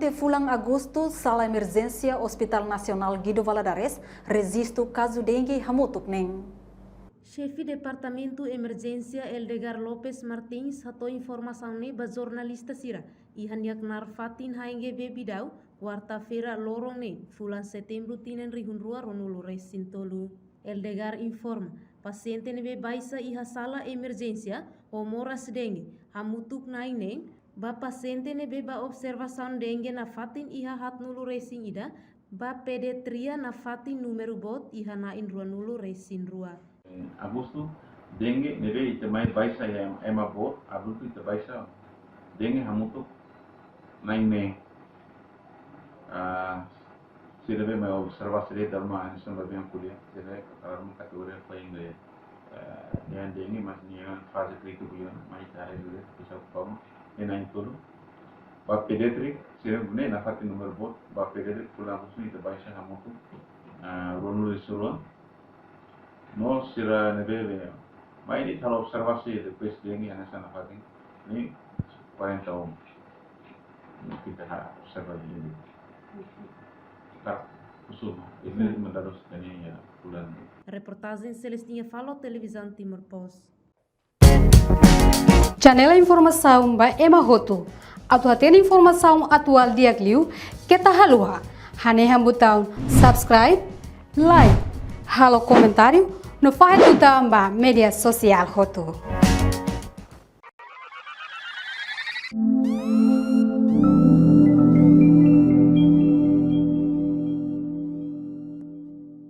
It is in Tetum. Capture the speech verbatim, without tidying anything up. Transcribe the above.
Te fulan Agostu, Sala Emerjénsia Hospital Nasionál Guido Valadares rejistu kazu dengue hamutuk neen. Xefe Departamentu Emerjénsia Eldegar Lopes Martins hato'o informasaun ne'e ba jornalista sira iha nia knaar fatin Haengebé Bidau, kuarta-feira loron neen, fulan Setembru tinan rihun rua ruanulu resin tolu. Eldegar informa, pasiente ne'ebé baixa iha sala emerjénsia ho moras dengue hamutuk na'in neen, ba pasiente ne'ebé ba observasaun dengue nafatin iha haatnulu resin ida, ba pediatria nafatin númeru boot iha na'in ruanulu resin rua. Agostu, dengue ne'ebé ita mai baixa iha ema boot, adultu ita baixa dengue hamutuk na'in neen. Ah, sira ne'ebé mai observa sira dala ruma hanesan ba biang ko'alia, sira dala ruma kategoria foin de, eh, nian dengue, mas nian faze krítiku liu ona, mai ita haree dulu, bisa forma, nian na'in tolu. Ba pediatrik, sira ne'e nafatin númeru boot, ba pediatrik fulan Agostu ita baixa hamutuk, ah, ruanulu resin rua. No sira ne'ebé mai ita halo observasi depois dengue hanesan nafatin, ne'e kuarenta um. Ita ha observa dengue. Tá, kusuma. Ita manda los tenia ya fulan. Reportajen Celestina Falo, Televizaun Timor Post. Janela informasaun ba ema hotu. Atu hatene informasaun atuál di'ak liu, keta haluha hanehan butaun subscribe, like, halo komentáriu, no fahe tutan ba média sosiál hotu.